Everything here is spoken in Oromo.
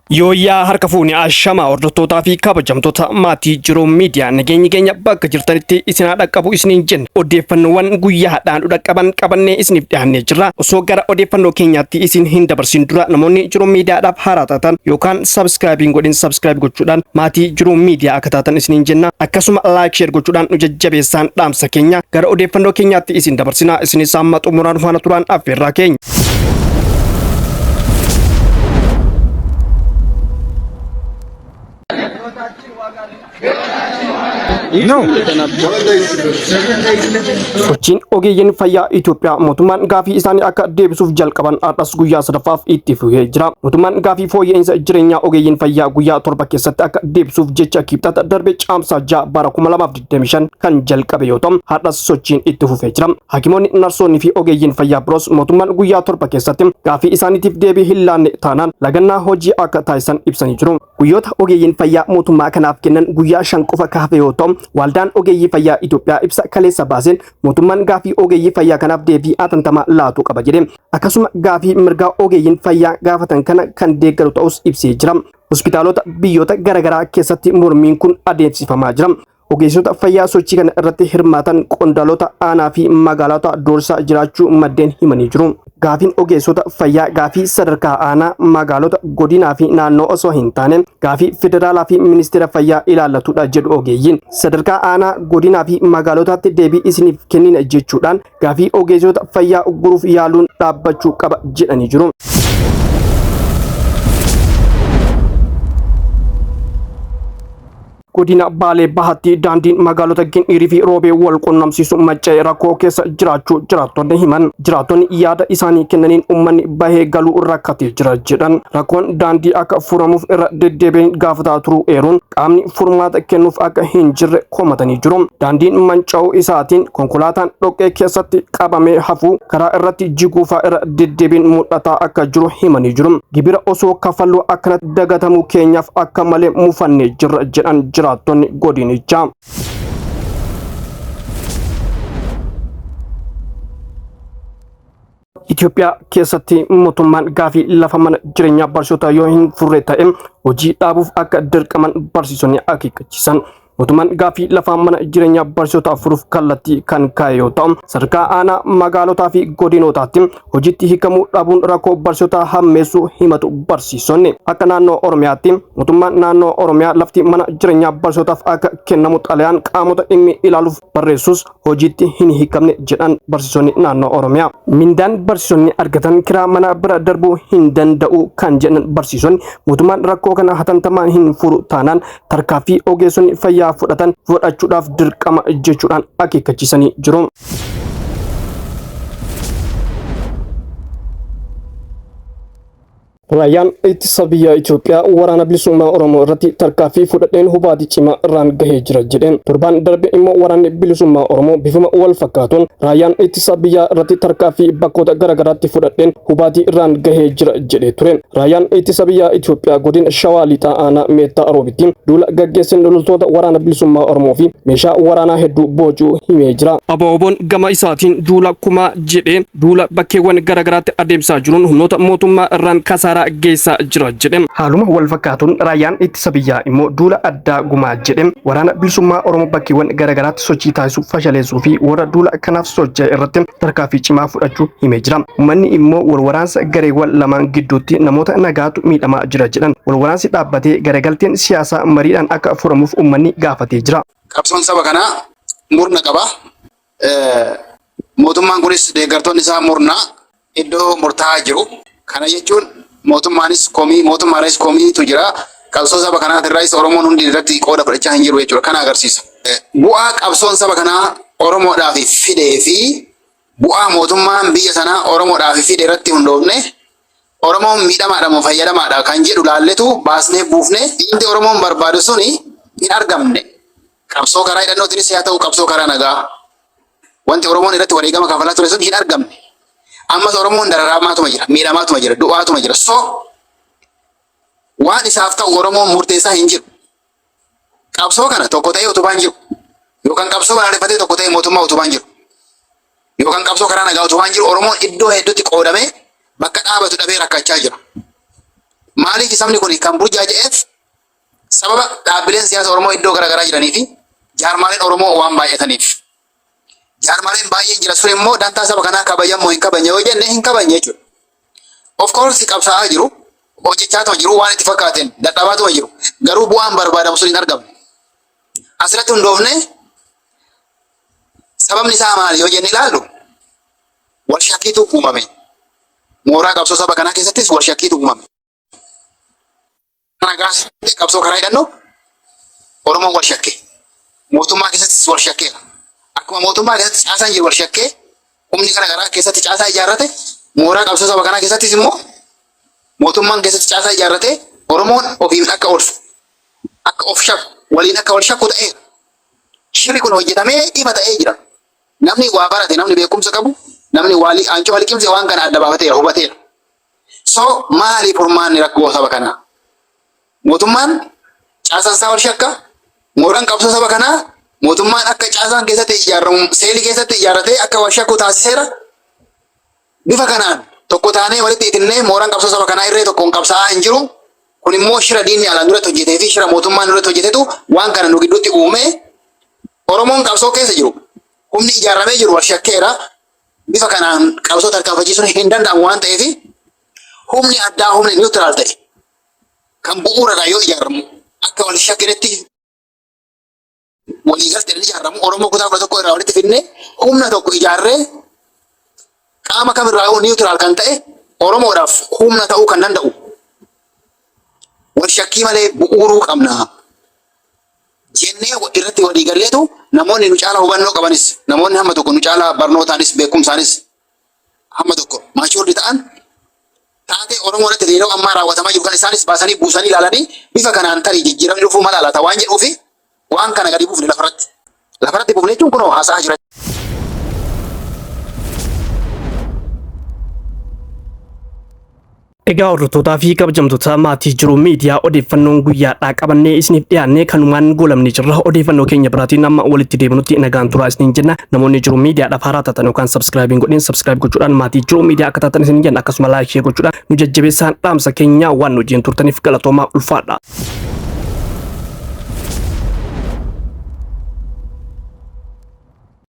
Yooyyaa harka fuune ashamaa hordoftootaa fi kabajamtoota maatii Jiruu Miidiyaa, nageenyi keenya bakka jirtanitti isin haa dhaqqabu isiniin jenna. Odeeffannoowwan guyyaa hadhaan nu dhaqqaban qabannee isiniif dhiyaannee jirra. Osoo gara odeeffannoo keenyaatti isin hin dabarsin dura, namoonni Jiruu Miidiyaadhaaf haaraa taatan yookaan subscribe hin godhin, subscribe gochuudhaan maatii Jiruu Miidiyaa akka taatan isiniin jenna. Akkasuma like, share gochuudhaan nu jajjabeessaan dhaamsa keenya. Gara odeeffannoo keenyaatti isin dabarsina. Isinis amma xumuraan faana turaan affeerraa keenya. No. Sochiin ogeeyyiin fayyaa Itoophiyaa mootummaan gaafii isaanii akka deebisuuf jalqaban har'as guyyaa sadaffaaf itti fufee jira. Mootummaan gaafii fooyya'insa jireenyaa ogeeyyiin fayyaa guyyaa 7 keessatti akka deebisuuf jecha Kibxata darbe Caamsaa 6 bara 2025 kan jalqabe yoo ta'u, har'as sochiin itti fufee jira. Hakimoonni, narsoonni fi ogeeyyiin fayyaa biroos mootummaan guyyaa 7 keessatti gaafii isaaniitiif deebii hin laanne taanaan lagannaa hojii akka taasisan ibsanii jiru. Guyyoota ogeeyyiin fayyaa mootummaa kanaaf kennan guyyaa 5 qofa ka hafe yoo ta'u, Waldaan Ogeeyyii Fayyaa Itoophiyaa ibsa kaleessa baaseen mootummaan gaafii ogeeyyii fayyaa kanaaf deebii hatantamaa laatuu qaba jedhe. Akkasuma gaafii mirgaa ogeeyyiin fayyaa gaafatan kana kan deeggaru ta'us ibsee jira. Hospitaalota biyyoota garaagaraa keessatti mormiin kun adeemsifamaa jira. Ogeessota fayyaa sochii kana irratti hirmaatan qondaalota aanaa fi magaalota doorsaa jiraachuu maddeen himanii jiru. Gaafiin ogeessota fayyaa gaafii sadarkaa aanaa, magaalota, godinaa fi naannoo osoo hin taane gaafii federaalaa fi ministeera fayyaa ilaallatudha jedhu ogeeyyiin. Sadarkaa aanaa, godinaa fi magaalotaatti deebii isiniif kennina jechuudhaan gaafii ogeessota fayyaa ugguruuf yaaluun dhaabbachuu qaba jedhanii jiru. Godina Baalee Bahaatti daandiin magaalota Gindhiirii fi Roobee wal qunnamsiisu manca'ee rakkoo keessa jiraachuu jiraattonni himan. Jiraattonni yaada isaanii kennaniin uummanni bahee galuu rakkatee jira jedhan. Rakkoon daandii akka furamuuf irra deddeebiin gaafataa turuu eeruun qaamni furmaata kennuuf akka hin jirre komatanii jiru. Daandiin manca'uu isaatiin konkolaataan dhoqqee keessatti qabamee hafuu, karaa irratti jiguufaa irra deddeebiin mul'ataa akka jiru himanii jiru. Gibira osoo kaffalluu akkanatti dagatamuu keenyaaf akka malee mufannee jirra jedhan jiraattonni godinichaa. Itoophiyaa keessatti mootummaan gaafii lafa mana jireenyaa barsiisotaa yoo hin furre ta'e hojii dhaabuuf akka dirqaman barsiisonni akeekkachiisan. Mootummaan gaaffii lafaa mana jireenyaa barsiisotaa furuuf kallattii kan kaa'e yoo ta'u, sadarkaa aanaa, magaalotaa fi godinootaatti hojiitti hiikamuu dhabuun rakkoo barsiisotaa hammeessuu himatu barsiisonni. Akka naannoo Oromiyaatti mootummaan naannoo Oromiyaa lafti mana jireenyaa barsiisotaaf akka kennamu xalayaan qaamota dhimmi ilaaluuf barreessus hojiitti hin hiikamne jedhan barsiisonni naannoo Oromiyaa. Mindaan barsiisonni argatan kiraa manaa bira darbuu hin danda'u kan jedhan barsiisonni, mootummaan rakkoo kana hatantamaan hin furu taanaan tarkaaffii ogeessonni fayyaa fudhatan fudhachuudhaaf dirqama jechuudhaan akeekkachiisanii jiru. Raayyaan ittisa biyya Itoophiyaa waraana bilisummaa Oromoo irratti tarkaaffii fudhadheen hubaatii cimaa irraan gahee jira jedhe. Torbaan darbe immoo waraanni bilisummaa Oromoo bifuma wal fakkaatuun raayyaan ittisa biyyaa irratti tarkaaffii bakkoota garaagaraatti fudhadheen hubaatii irraan gahee jira jedhee ture. Raayyaan ittisa biyyaa Itoophiyaa godina Shawaa Lixaa aanaa Meettaa Roobitti duula gaggeesseen loltoota waraana bilisummaa Oromoo fi meeshaa waraanaa hedduu boojuu himee jira. ABO'n gama isaatiin duula kumaa jedhee duula bakkeewwan garaagaraatti adeemsaa jiruun humnoota mootummaa irraan kasaaraa geessaa jira jedhe. Haaluma wal fakkaatuun raayyaan ittisa biyyaa immoo duula addaa gumaa jedhe waraana bilisummaa Oromoo bakkeewwan garaagaraatti sochii taasisu fashaleessuu fi warra duula kanaaf socho'e irratti tarkaanfii cimaa fudhachuu himee jira. Uummanni immoo walwaraansa gareewwan lamaan gidduutti namoota nagaatu miidhamaa jira jedhan. Walwaraansi dhaabbatee garagalteen siyaasaa mariidhaan akka furamuuf uummanni gaafatee jira. Qabsoon saba kanaa murna qaba. Mootummaan kunis deeggartoonni isaa murna iddoo murtaa'aa jiru. Kana jechuun mootummaanis komii mootummaadhaanis komiitu jira. Qabsoo saba kanaatirraayis Oromoon hundi irratti qooda fudhachaa hin jiru jechuudha. Kana agarsiisa. Bu'aa qabsoon saba kanaa Oromoodhaaf fidee fi bu'aa mootummaan biyya sanaa Oromoodhaaf fide irratti hundoofne Oromoon miidhamaadha moo fayyadamaadha kan jedhu laalletu baasnee buufne wanti Oromoon barbaadu suni hin argamne. Qabsoo karaa hidhannootiinis haa ta'u qabsoo karaa nagaa. Wanti Oromoon irratti wareegama kafalaa ture sun hin argamne. Ammas Oromoon dararamaatuma jira, miidhamaatuma jira, du'aatuma jira. So waan isaaf ta'u Oromoon murteessaa hin jiru. Qabsoo kana tokko ta'ee utubaa hin jiru. Yookaan qabsoo balaaleffatee tokko ta'ee mootummaa utubaa hin jiru. Yookaan qabsoo karaa nagaa utubaa hin jiru. Oromoon iddoo hedduutti qoodamee bakka dhaabatu dhabee rakkachaa jira. Maaliif sabni kun kan burjaaja'eef? Sababa dhaabbileen siyaasa Oromoo iddoo garaagaraa jiranii fi jaarmaaleen Oromoo waan baay'ataniif. Jaarmaaleen baay'een jira sun immoo dantaa saba kanaa kabajamoo hin kabajne yoo jenne, hin kabajne jechuudha. Of course qabsaa'aa jiru, hojjechaatuma jiru, waan itti fakkaateen dadhabaatuma jiru. Garuu bu'aan barbaadamu sun hin argamne. Asirratti hundoofne sababni isaa maali yoo jenne ilaallu, wal shakkiitu uumame. Mooraa qabsoo saba kanaa keessattis wal shakkiitu uumame. Kana gaasitee qabsoo karaa hidhannoo Oromoon wal shakke. Mootummaa keessattis wal shakkeera. Akkuma mootummaa keessatti caasaan jiru wal shakkee, humni gara garaa keessatti caasaa ijaarrate, mooraa qabsoo saba kanaa keessattis immoo mootummaan keessatti caasaa ijaarrate, Oromoon ofiin akka ol akka of shakku, waliin akka wal shakku ta'eera. Shirri kun hojjetamee ifa ta'ee jira. Namni waa barate, namni beekumsa qabu, namni waa aancoo liqimse waan kana adda baafateera, hubateera. So maali furmaanni rakkoo saba kanaa? Mootummaan caasaan isaa wal shakka. Mooraan qabsoo saba kanaa mootummaan akka caasaan keessatti ijaaramu seelii keessatti ijaarratee akka wal shakku taasiseera. Bifa kanaan tokko taanee walitti itinnee mooraan qabsoo saba kanaa irree tokkoon qabsaa'aa hin jiru. Kun immoo shira diinni alaan duratti hojjetee fi shira mootummaan duratti hojjetetu waan kana nu gidduutti uume. Oromoon qabsoo keessa jiru, humni ijaaramee jiru wal shakkeera. Bifa kanaan qabsoo tarkaanfachiisuun hin danda'amu waan ta'eef, humni addaa, humni neutral ta'e kan bu'uurarraa yoo ijaaramu akka wal shakkinetti waliigalteen ijaaramu, Oromoo kutaa 11 irraa walitti fidnee humna tokko ijaarree, qaama kamirraa yoo neutral kan ta'e, Oromoodhaaf humna ta'uu kan danda'u, wal shakkii malee bu'uuruu qabna jennee irratti walii galleetu, namoonni nu caalaa hubannoo qabanis, namoonni hamma tokko nu caalaa barnootaanis beekumsaanis hamma tokko matured ta'an, taatee Oromoo irratti yeroo ammaa raawwatamaa jiru kan isaanis baasanii buusanii ilaalanii, bifa kanaan tarii jijjiiramni dhufuu mala laata waan jedhuufi waan kana gadi buufne lafarratti. Lafarratti buufne jechuun kunoo haasa'aa jira. Egaa hordoftootaa fi kabajamtoota maatii Jiru Miidiyaa, odeeffannoon guyyaadhaa qabannee isiniif dhiyaannee kanumaan goolamni jirra. Odeeffannoo keenya biraatiin amma walitti deebinutti nagaan turaa isiniin jenna. Namoonni Jiru Miidiyaadhaaf haaraa taatan yookaan subscribe hin godhin, subscribe gochuudhaan maatii Jiru Miidiyaa akka taatan isiniin jenna. Akkasuma like, share gochuudhaan nu jajjabeessaan dhaamsa keenya. Waan nu wajjin turtaniif galatoomaa, ulfaadha.